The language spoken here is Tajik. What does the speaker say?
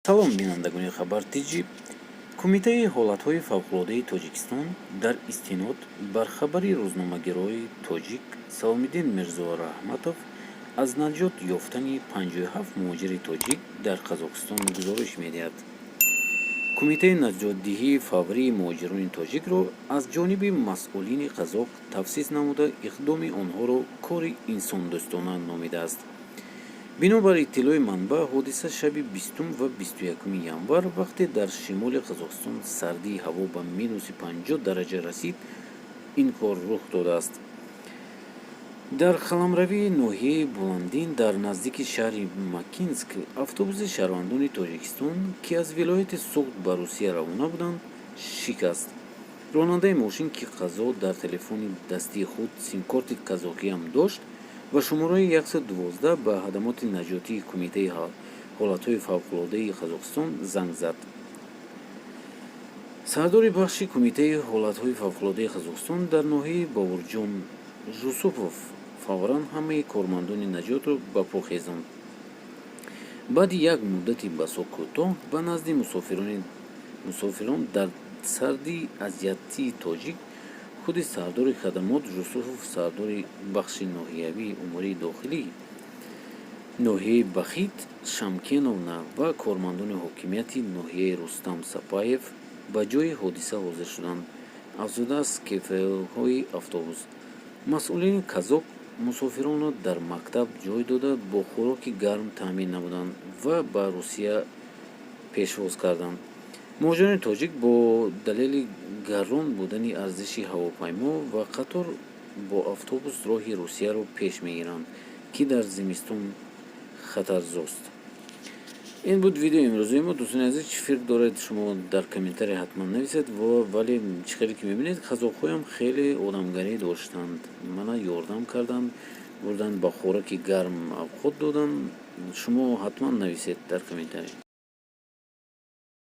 Салом, бинандагони Хабар Тиҷӣ. Кумитаи ҳолатҳои фавқулодаи Тоҷикистон дар истинод бар хабари рӯзномагарои тоҷик Саломиддин Мирзораҳматов аз наҷот ёфтани 57 муҳоҷири тоҷик дар Қазоқистон гузориш медиҳад. Кумитаи наҷотдиҳии фаврии муҳоҷирони тоҷикро аз ҷониби масъулини қазоқ тавсиф намуда, иқдоми онҳоро кори инсондӯстона номидааст. Бино бар иттилои манбаъ, ҳодиса шаби 20 ва 21-уми январ, вақте дар шимоли Қазоқистон сардии ҳаво ба минуси 50 дараҷа расид, ин кор рух додааст. Дар қаламрави ноҳияи Буландин, дар наздики шаҳри Макинск, автобуси шаҳрвандони Тоҷикистон, ки аз вилояти Суғд ба Русия равона буданд, шикаст. Ронандаи мошин, ки қазо дар телефони дастии худ симкорти қазоқиам дошт, ба шумораи 112 ба хадамоти наҷотии Кумитаи ҳолатҳои фавқулодаи Қазоқистон занг зад. Сардори бахши Кумитаи ҳолатҳои фавқулодаи Қазоқистон дар ноҳияи Бобурҷон Жусупов фавран ҳамаи кормандони наҷотро ба по хезонд. Баъди як муддати басо кӯтоҳ ба назди мусофирон дар сардии азиятии тоҷик худи сардори хадамот Жусупов, сардори бахши ноҳиявии умури дохилӣ ноҳияи Бахит Шамкеновна ва кормандони ҳокимияти ноҳияи Рустам Сапаев ба ҷои ҳодиса ҳозир шуданд, афзудааст кфҳои автобус. Масъулини казоқ мусофиронро дар мактаб ҷой дода, бо хӯроки гарм таъмин намуданд ва ба Русия пешвоз карданд. Муҳоҷирони тоҷик бо далели гарон будани арзиши ҳавопаймо ва қатор бо автобус роҳи Русияро пеш мегиранд, ки дар зимистон хатарзост. Ин буд видеои имрӯзаи мо. Дӯстони азиз, чӣ фикр доред шумо, дар комментария ҳатман нависед. Вале чӣ хеле ки мебинед, қазоқҳоям хеле одамгарӣ доштанд, мана ёрдам карданд, бурданд, ба хӯраки гарм авқот доданд. Шумо ҳатман нависед дар комментария.